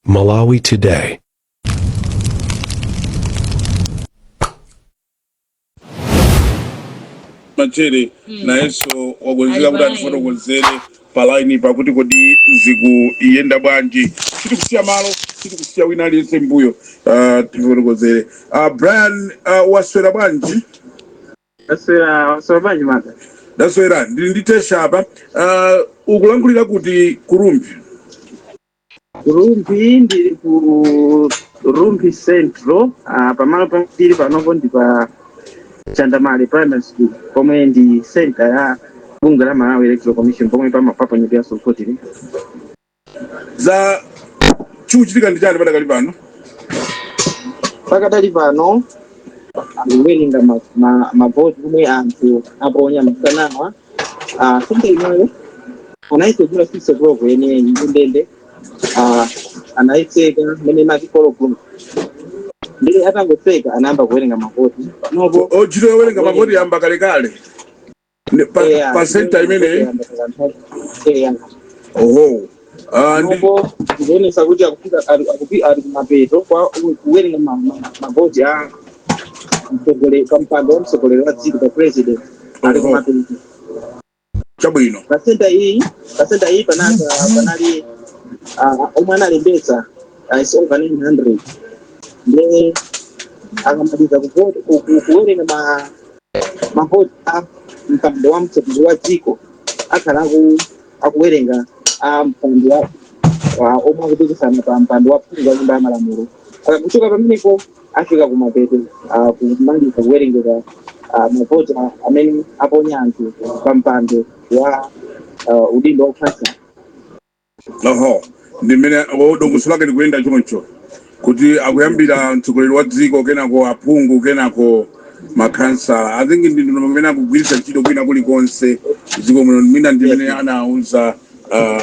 Malawi Today. Machere nayenso wakonzeka Ali kuti pa line. atifotokozere pa line pakuti kodi zikuyenda bwanji. Sitikusiya malo, sitikusiya wina aliyense mbuyo. Tifotokozere. Brian, waswera bwanji? Taswera, waswera bwanji mata? Ndaswera, ndili ndi Tesha apa. Ukulankhulira kuti ku Rumphi? Rumphi, ndili ku Rumphi Central. Pamalo pambiri panopo ndi pa Chandamale Primary School, pomwe ndi center ya bungwe la Malawi Electoral Commission, pomwe pamaponyedwanso voti. Za chikuchitika ndi chani padakali pano? Pakadali pano akuwerenga mavoti omwe anthu aponya masanawa. Center inoyo anayitsegula 6 o'clock yeniyeni ndendende. Anayitseka mmene imati 4 o'clock, ndiye atangotseka anayamba kuwerenga mavoti panopo. O, ntchito yowerenga mavoti yamba kalekale pa, pa center imeneyi? Eya. Oho. Ndi Panopo zikuonesa kuti akufika ali kumapeto kwa kuwerenga mavoti a mtsogoleri pa mpando wa mtsogoleri wa dziko, pa president, ali kumapeto. Chabwino. Pa center iyi panali omwe analembetsa is over 900, nde akamaliza kuwerenga mavoti a mpando wa mtsogoleri wa dziko, akhala akuwerenga a mpando wa omwe akupikisana pa mpando wa phungu wa Nyumba ya Malamulo. Akakuchoka pamenepo afika kumapeto kumaliza kuwerengera mavoti amene aponya anthu pa mpando wa udindo wa ukhansala. Oho, ndi mmene dongosolo lake likuyenda choncho, kuti akuyambira mtsogoleri wa dziko, kenako aphungu, kenako makhansala. I think ndi ndondomeko imene akugwiritsa ntchito kwina kulikonse dziko muno. Mwina ndi mmene anauza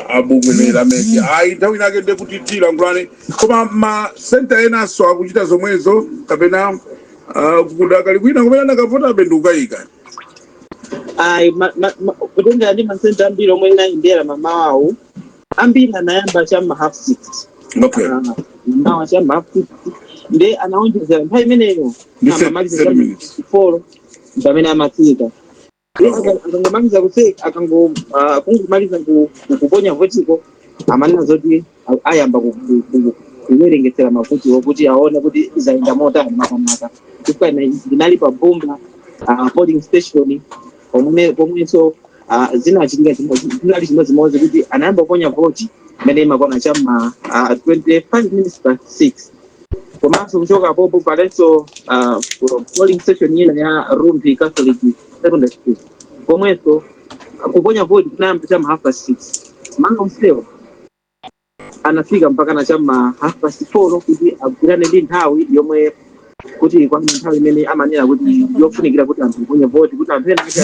abungwe limene la MEC. Ayi, nthawi inake ndiye kuti tilankhulane. Koma ma center enanso akuchita zomwezo, kapena kudakali kwina kumene anakavotabe ndikukayika? Ayi, kutengera ndi masenta ambiri omwe inayendera mamawawu, ambiri anayamba cham'ma 6:30. Mamawa cham'ma 6:30, nde anaonjezera nthawi imeneyo. Ndi amamaliza 30 minutes. 4 pamene amatsika. Akangomaliza kutseka, akango kungomaliza kuponya votiko, amanena zoti ayamba kuwerengetsera mavotiwo kuti aone kuti zayenda motani, makamaka chifukwa ine ndinali pa Bumba polling station, pomwe pomwenso zinachitika zinali chimodzimodzi, kuti anayamba kuponya voti imene imakwana cham'ma 25 minutes past 6. Komanso kuchoka popo palenso polling station ina ya Rumphi Catholic Secondary School, pomwenso kuponya voti kunayamba cham'ma 6:30. Malo onsewo anafika mpaka na cham'ma 4:30 kuti agwirane ndi nthawi yomwe kuti ikwane nthawi imene amanena kuti yofunikira kuti anthu kuponya voti, kuti anthu ena ake